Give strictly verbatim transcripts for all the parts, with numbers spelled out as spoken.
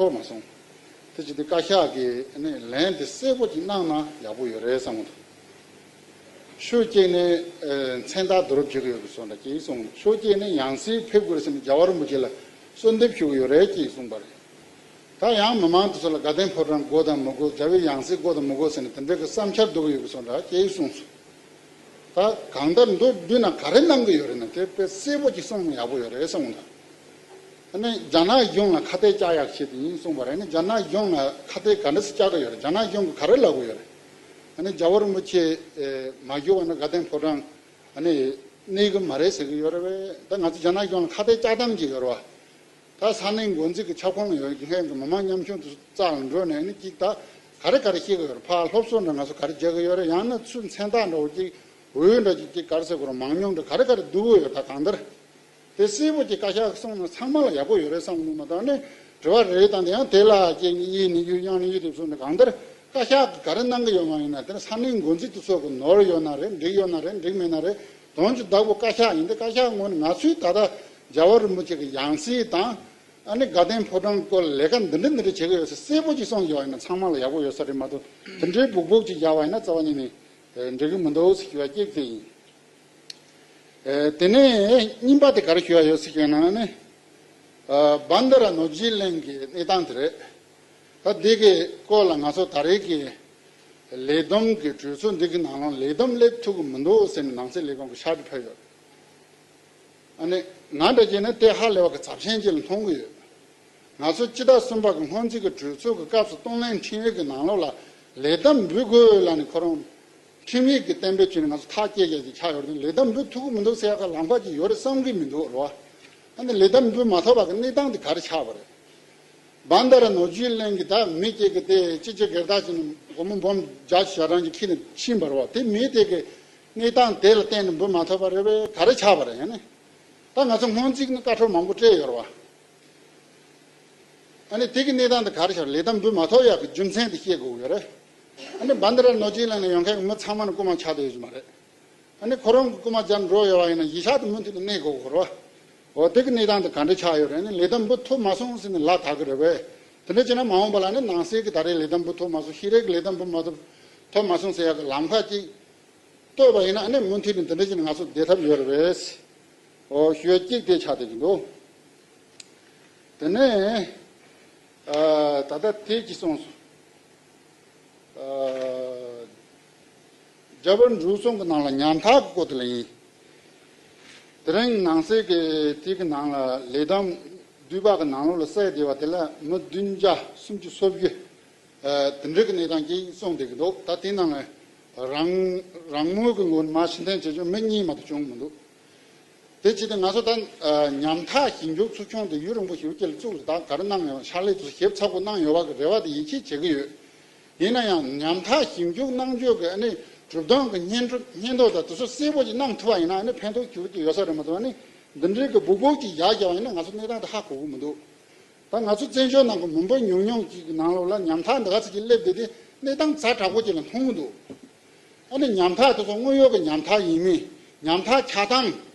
ཐོབ་མ་སོང་། དེ་བྱས་ཏེ་བཀའ་ཤག་གིས་ནི་ལན་དེ་གསལ་པོ་ཅིག་གནང་ན་ཡག་པོ་ཡོད་རེད་བསམ་གྱི་འདུག་ཤོད་ཅིག་ནི་ཨ་མཚན་རྟགས་བསྡུ་རུབ་བྱེད་ཀྱི་ཡོད་པའི་བཟོ་འདྲ་ཅིག་གསུངས། ཤོད་ཅིག་ནི་ཡང་སྲིད་ཕེབས་དགོས་རེད་ཟེར་ནས་རྒྱལ་བ་རིན་པོ་ཆེ་ལ་གསོལ་འདེབས་ཞུ་གི་ཡོད་རེད་ཅེས་གསུངས་པ་རེད། ད་ཡང་མི་མང་དེ་ཚོ་ལ་དགའ་ལྡན་ཕོ་བྲང་དགོས་དང་མི་དགོས། རྒྱལ་བའི་ཡང་སྲིད་དགོས་དང་མི་དགོས་ཟེར་ནས་དེ་འདྲའི་གི་བསམ་འཆར་བསྡུ་གི་ཡོད་པའི་བཟོ་འདྲ་ཅིག་གསུངས་སོང་། ད་གང་ལྟར་མདོར་བསྡུས་ན་ག་རེ་གནང་གི་ཡོད་རེད་ན་དེ་དཔེ་གསལ་པོ་ཅིག་གསུངས་ན་ཡག་པོ་ཡོད་རེད་བསམ་གྱི་འདུག་ཨ་ནི་རྒྱ་ནག་གཞུང་ལ་ཁ་གཏད་བཅག་ཡག་ཆེད་དུ་ཡིན་གསུངས་པ་རེད། ཨ་ནི་རྒྱ་ནག་གཞུང་ལ་ཁ་གཏད་ག་འདྲ་སེ་བཅག་གི་ཡོད་རེད། རྒྱ་ནག་གཞུང་གིས་ག་རེ་ལབ་གི་ཡོད་རེད། ཨ་ནི་རྒྱལ་བ་རིན་པོ་ཆེ་ཨེ་མ་བཞུགས་པ་ན་དགའ་ལྡན་ཕོ་བྲང་ཨ་ནི་གནས་གི་མ་རེད་ཟེར་གི་ཡོད་རེད་པས། ད་ང་ཚོ་རྒྱ་ནག་གཞུང་ལ་ཁ་གཏད་བཅག་སྟངས་ཅིག་ཡོད་རེད་པ། ད་ས་གནས་འགོ་འཛིན་གྱི་ཁྱབ་ཁོངས་ལ་ཡོད་མཁན་གྱི་མི་མང་ཉམ་ཆུང་དེ་ཚོ་རྩ་ལ་འགྲོ་ནས་ཨ་ནི་ཅིག་ད་ག་རེ་ག་རེ་བཤད་གི་ཡོད་རེད། ཕར་སློབ་གསོ་འདྲ་ང་ཚོ་ག་རེ་རྒྱག་གི་ཡོད་རེད། ཡང་ན་ཚུར་མཚན་རྟགས་འདྲ་བོ་ཅིག་འོས་འདྲ་ཅིག་ཅིག་ག་རེ་ཟེར་དགོས་རེད། མང་ཉུང་འདྲ་ག་རེ་ག་རེ་བསྡུ་གི་ཡོད། ད་གང་ལྟར་དེ་གསལ་པོ་ཅིག་བཀའ་ཤག་གིས་གསུངས་ན་ཚང་མ་ལ་ཡག་པོ་ཡོད་རེད་བསམ་གི་འདུག་མ་གཏོགས་ནི་དྲི་བ་རེ་རེ་བཏང་སྟེ་ཡང་དེ་ལ་ཅིག་གཡས་ནས་གཡོན་གཡོན་ནས་གཡོན་དེ་བཟོས་ནས་གང་ལྟར་བཀའ་ཤག་གིས་ག་རེ་གནང་གི་ཡོད་མ་ཡིན་ན་དེ་ནི་ས་གནས་འགོ་འཛིན་དེ་ཚོ་གི་ནོར་ཡོད་ན་རེད། འགྲིག་ཡོད་ན་རེད། འགྲིག་མེད་ན་རེད། དོན་གྱི་བདག་པོ་བཀའ་ཤག་ཡིན་ཏེ་བཀའ་ཤག་ངོས་ནས་ང་ཚོས་ད་ལྟ་རྒྱལ་བ་རིན་པོ་ཆེ་གི་ཡང་སྲིད་དང་། ཨ་ནི་དགའ་ལྡན་ཕོ་བྲང་སྐོར་ལས་ཀ་འདི་འདྲ་འདི་འདྲ་བྱེད་ཀྱི་ཡོད་ཟེར་གསལ་པོ་ཅིག་གསུངས་ཡོད་ཡིན་ན་ཚང་མ་ལ་ཡག་པོ་ཡོད་ས་རེད་མ་གཏོགས་དེ་འདྲའི་སྦུག་སྦུག་ཅིག་བཞག་པ་ཡིན་ན་རྩ་བ་ཉིད་ནས་འགྲིག་གི་མི་འདུག་ཟེར་ཞུ་བ་གཅིག་དེ་ཡིན། དེ་ནས་གཉིས་པ་དེ་ག་རེ་ཞུ་བ་ཡོད་ཟེར་ཞུས་ན་ནི་བན་དྷ་ར་ནོར་རྗེ་གླིང་གི་གནས་སྟངས་དེ་རེད། ད་འདི་གི་སྐོར་ལ་ང་ཚོ་ད་རེས་ཀྱི་ལས་བསྡོམས་ཀྱི་གྲོས་ཚོགས་འདི་གི་ནང་ལ་ལས་བསྡོམས་སླེབས་ཐུབ་ཀྱི་མི་འདུག་ཟེར་ནས་ནང་སྲིད་ལས་ཁུངས་ཀྱི་ཕྱག་བྲིས་ཕུལ་ཡོད། ཨ་ནི་ང་འདྲ་བྱས་ན་དེ་ཧ་ལས་པ་གི་ཚབས་ཆེན་ཅིག་ལ་མཐོང་གི་ཡོད། ང་ཚོ་སྤྱི་ཟླ་གསུམ་པ་གི་སྔོན་རྩིས་ཀྱི་གྲོས་ཚོགས་ཀྱི་སྐབས་སུ་གཏོང་ལེན་ཁྲིམས་ཡིག་གི་ནང་ལོགས་ལ་ལས་བསྡོམས་འབུལ་དགོས་ལབ་ནས་ཁོ་རང་ཁྲིམས་ཡིག་གི་གཏན་འབེབས་བྱས་ནས་ང་ཚོ་ཐག་བཅད་བྱས་ཀྱི་ཆགས་ཡོད་རེད། ལས་བསྡོམས་འབུལ་ཐུབ་ཀྱི་མི་འདུག་ཟེར་ཡག་གི་ལམ་ཁ་ཅིག་ཡོད་རེད་བསམ་གྱི་མི་འདུག་རེད་བ། ཨ་ནི་ལས་བསྡོམས་འབུལ་མ་ཐུབ་པ་གི་གནས་སྟངས་དེ་ག་རེ་ཆགས་པ་རེད། བན་དྷ་ར་ནོར་རྗེ་གླིང་གི་ད་མི་གཅིག་གིས་དེ་སྤྱི་སྤྱོད་སྒེར་བདག་ཅིག་ནས་སྒོར་མོ་འབུམ་བརྒྱ་ཞེ་གྲངས་ཅིག་ཁྱེར་ནས་ཕྱིན་པ་རེད་བ། དེ་མི་དེ་གི་གནས་སྟངས་དེ་ལ་བརྟེན་ནས་འབུལ་མ་ཐུབ་པ་རེད་པས། ག་རེ་ཆགས་པ་རེད། ཡང་ནི་ད་ང་ཚོ་སྔོན་རྩིས་ནས་བཀའ་འཁྲོལ་མང་པོ་སྤྲད་ཡོད་རེད་བ། ཨ་ནི་དེ་གི་གནས་སྟངས་དེ་ག་རེ་ཆགས། ལས་བསྡོམས་འབུལ་མ་ཐུབ་ཡག་གི་རྒྱུ་མཚན་དེ་བཤད་དགོས་ཀྱི་ཡོད་རེད། ཨ་ནི་བན་དྷ་ར་ནོར་རྗེ་གླིང་ལ་ཡོང་མཁན་གྱི་མི་ཚང་མ་ནི་རྐུ་མ་ཆགས་བསྡད་ཡོད་ཀྱི་མ་རེད། ཨ་ནི་ཁོ་རང་གི་རྐུ་མ་རྒྱབ་འགྲོ་ཡོད་པ་ཡིན་ན་གཞིས་ཆགས་དེ་མུ་མཐུད་དུ་གནས་དགོས་ཀྱི་རེད་བ། འོ་དེ་གི་གནས་སྟངས་དེ་ག་འདྲ་ཆགས་ཡོད་རེད། ཨ་ནི་ལས་བསྡོམས་འབུལ་ཐུབ་མ་སོང་ཟེར་ནས་ལག་བརྡབ་གི་རེད་པས། དེ་འདྲ་བྱས་ན་མ་འོངས་པ་ལ་ནི་ནང་སྲིད་ཀྱི་ད་རེས་ལས་བསྡོམས་འབུལ་ཐུབ་མ་སོང་། ཤེས་རིག་གི་ལས་བསྡོམས་འབུལ་མ་ཐུབ་ཐུབ་མ་སོང་ཟེར་ཡག་གི་ལམ་ཁ་ཅིག་བཏོད་པ་ཡིན་ན་ཨ་ནི་མུ་མཐུད་ནས་དེ་འདྲ་བྱས་ནས་ང་ཚོ་བསྡད་ཐབས་ཡོད་རེད་པས། འོ་ཞུ་ཡ་གཅིག་དེ་ཆགས་བསྡད་ཀྱི་འདུག་དེ་ནས་ཨ་ད་ལྟ་དེ་ཅིག་གསུངས་སོང་། ཨ་རྒྱ་བོད་འབྲུག་གསུམ་གྱི་ནང་ལ་ཉམ་ཐག་གི་སྐོར་དེ་ལ་ཡིན། དེ་རིང་ནང་སྲིད་ཀྱི་དེ་གི་ནང་ལ་ལས་བསྡོམས་འདུས་པ་གི་ནང་ལོགས་ལ་གསལ་བསྡད་པ་དེ་ལ་མི་བདུན་བརྒྱ་སུམ་ཅུ་སོ་བརྒྱད། ཨ་དེ་འདྲ་གི་གནས་སྟངས་ཅིག་གསུངས་བསྡད་ཀྱི་འདུག་ད་དེ་ནང་ལ་རང་རང་མོས་ཀྱི་ངོས་ནས་མར་ཕྱིར་འཐེན་བྱེད་ཆོག་མི་གཉིས་མ་གཏོགས་བྱུང་མི་འདུག་དེ་བྱས་ཏེ་ང་ཚོ་ད་ཨ་ཉམ་ཐག་ཞིབ་འཇུག་ཚོགས་ཆུང་དེ་ཡུན་རིང་པོ་ཞིག་སྐྱེལ་བཙུགས་ད་ག་རེ་གནང་ཡོང་ཕྱག་ལས་ཚོ་ཞིབ་ཚགས་པོ་གནང་ཡོད་པ་གི་རེ་བ་དེ་ཡིད་ཆེས་བྱེད་ཀྱི་ཡོད། ཡིན་ན་ཡང་ཉམ་ཐག་ཞིབ་འཇུག་གནང་རྒྱུ་གི་ཨ་ནི་གྲུབ་དོན་གི་སྙན་སྙན་ཐོ་དང་དེ་ཚོ་གསལ་པོ་ཅིག་གནང་ཐུབ་པ་ཡིན་ན་ཨ་ནི་ཕན་ཐོགས་ཞེ་པོ་ཅིག་ཡོད་ས་རེད་མ་གཏོགས་ཨ་ནི་འདི་འདྲའི་གི་སྦུག་སྦུག་ཅིག་བཞག་བཞག་པ་ཡིན་ན་ང་ཚོ་གནས་སྟངས་དེ་ཧ་གོ་གི་མི་འདུག་ད་ང་ཚོ་བཙན་བྱོལ་ནང་གི་མི་འབོར་ཉུང་ཉུང་ཅིག་གི་ནང་ལོགས་ལ་ཉམ་ཐག་འདི་ག་ཚོད་ཅིག་སླེབས་བསྡད་དེ་གནས་སྟངས་ཛ་དྲག་པོ་ཅིག་ལ་མཐོང་གི་འདུག་ཨ་ནི་ཉམ་ཐག་དེ་ཚོ་དངོས་ཡོད་ཀྱི་ཉམ་ཐག་ཡིན་མིན། ཉམ་ཐག་ཆགས་སྟངས།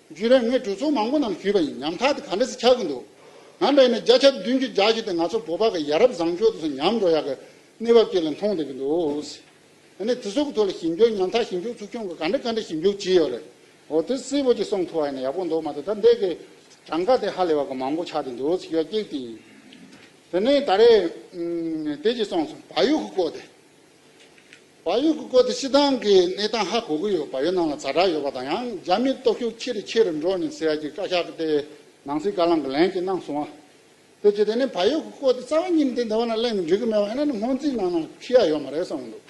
བརྒྱུད་རིམ་ངས་གྲོས་ཚོགས་མང་པོ་ནང་ཞུས་པ་ཡིན། ཉམ་ཐག་དེ་ག་འདྲ་སེ་ཆགས་ཀྱི་འདུག་ང་འདྲ་ཡིན་ན་བརྒྱ་ཆ་བདུན་ཅུ་བརྒྱད་ཅུ་དེ་ང་ཚོ་བོད་པ་གི་ཡ་རབས་བཟང་སྤྱོད་དེ་ཚོ་ཉམས་འགྲོ་ཡག་གི་གནས་བབ་ཅིག་ལ་མཐོང་བསྡད་ཀྱི་འདུག་ཨ་ནི་དེ་ཚོ་གི་ཐོག་ལ་ཞིབ་འཇུག་ཉམ་ཐག་ཞིབ་འཇུག་ཚོགས་ཆུང་གིས་ག་འདྲ་ག་འདྲ་ཞིབ་འཇུག་བྱས་ཡོད་རེད། འོ་དེ་གསལ་པོ་ཅིག་གསུང་ཐུབ་པ་ཡིན་ན་ཡག་པོ་འདུག་མ་གཏོགས་ད་འདི་གི་གྲངས་ཀ་དེ་ཧ་ལས་པ་གི་མང་པོ་ཆགས་བསྡད་འདུག་ཟེར་ཡ་གཅིག་དེ་ཡིན། དེ་ནས་ད་རེས་ཨུམ་དེ་ཅིག་གསུངས་སོང་། བལ་ཡུལ་གི་སྐོར་དེ། བལ་ཡུལ་གྱི་སྐོར་དེ་སྤྱིར་བཏང་གི་གནས་སྟངས་ཧ་གོ་གི་ཡོད། བལ་ཡུལ་ནང་ལ་ཛ་དྲག་ཡོད་པ་དང་ཡང་རྒྱ་མིའི་སྟོབས་ཤུགས་ཆེ་རུ་ཆེ་རུ་འགྲོ་ནས་ཟེར་ཡ་གྱི་བཀའ་ཤག་གི་དེ་ནང་སྲིད་བཀའ་བློན་གྱི་ལན་ཅིག་གནང་སོང་བ། དེ་བྱས་དེ་ནས་བལ་ཡུལ་གྱི་སྐོར་དེ་རྩ་བ་ཉིད་ནས་དེ་འདི་བ་ན་གླེང་ནས་འགྲིག་གི་མེད་པ་ཡིན་ན་ནི་སྔོན་རྩིས་ནང་ལ་ཁྲིད་ཡ་ཡོད་མ་རེད་བསམ་གི་འདུག་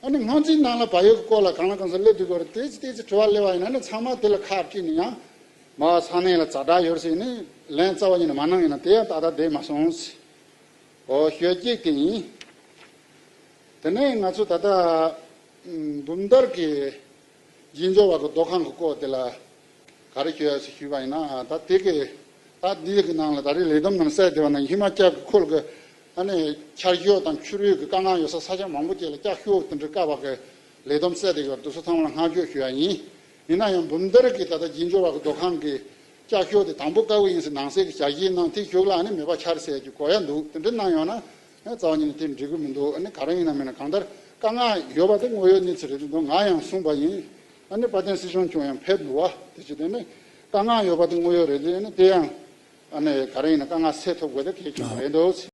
ཨ་ནི་སྔོན་རྩིས་ནང་ལ་བལ་ཡུལ་གྱི་སྐོར་ལ་གང་ལ་གང་འཚམ་སླེབས་དུས་སྐོར་དེ་ཅི་དེ་ཅི་དྲི་བ་སླེབས་པ་ཡིན་ན་ནི་ཚང་མ་དེ་ལ་ཁ་དཀྲིས་ནས་ཡང་མ་ས་གནས་ལ་ཛ་དྲག་ཡོད་ཟེར་ནས་ལན་རྩ་བ་ཉིད་ནས་མ་གནང་ཡིན་ན་དེ་ཡང་ཏག་ཏག་བསྡད་མ་སོང་། ཨོ་ཞོལ་གཅིག་དེ་ཡིན། དེ་ནས་ང་ཚོ་ད་ལྟ་འབུམ་ཐར་གྱི་རྗེས་འཇུག་པ་གི་རྡོ་ཁང་གི་སྐོར་དེ་ལ་ག་རེ་ཞུ་ཡ་ཞིག་ཞུས་པ་ཡིན་ན། ད་དེ་གི་ད་འདི་གི་ནང་ལ་ད་རེས་ལས་བསྡོམས་ནང་གསལ་བསྡད་པ་ན་ཧི་མ་ཅལ་གྱི་ཁུལ་གྱི་ཨ་ནི་ཆར་ཞོད་དང་ཆུ་རུད་ཀྱི་དཀའ་ངལ་ཡོད་ས་ས་ཆ་མང་པོ་ཅིག་ལ་ལྕགས་ཤོག་དེ་འདྲ་བཀབ་པ་གི་ལས་བསྡོམས་གསལ་བསྡད་ཡོད། དེ་ཚོ་ཚང་མ་ལ་བསྔགས་བརྗོད་ཞུ་ཡ་ཡིན། ཡིན་ན་ཡང་འབུམ་ཐར་གྱི་ད་ལྟ་རྗེས་འཇུག་པ་གི་རྡོ་ཁང་གི་ བསྐྱར་ཞིབ་དེ་དང་པོ་བཀའ་དབུ་ཡིན་ཟེར་ནང་གསེས་ཀྱི་བསྐྱར་ཞིབ་གནང་། དེའི་གཞུག་ལ་ཨ་ནི་མེད་པ་ཆགས་ཟེར་གྱི་གོ་ཡ་འདུག་དེ་འདྲ་གནང་ཡོང་ན་ཨ་རྩ་བ་ཉིད་ནས་དེ་འགྲིག་གི་མི་འདུག་ཨ་ནི་ག་རེ་ཡིན་ན་མིན་ན་གང་ལྟར་དཀའ་ངལ་ཡོད་པ་དེ་དངོས་ཡོད་གནས་ཚུལ་རེད་འདུག་ང་ཡང་གསུངས་པ་ཡིན། ཨ་ནི་དཔལ་ལྡན་སྲིད་སྐྱོང་མཆོག་ཡང་ཕེབས་འདུག་བ། དེ་བྱས་དེ་ནི་དཀའ་ངལ་ཡོད་པ་དེ་དངོས་ཡོད་རེད། དེ་ཨ་ནི་དེ་ཡང་ཨ་ནི་ག་རེ་ཡིན་ན་དཀའ་ངལ་སེལ་ཐུབ་དགོས་དེ་གལ་ཆེན་པོ་རེད་འདུག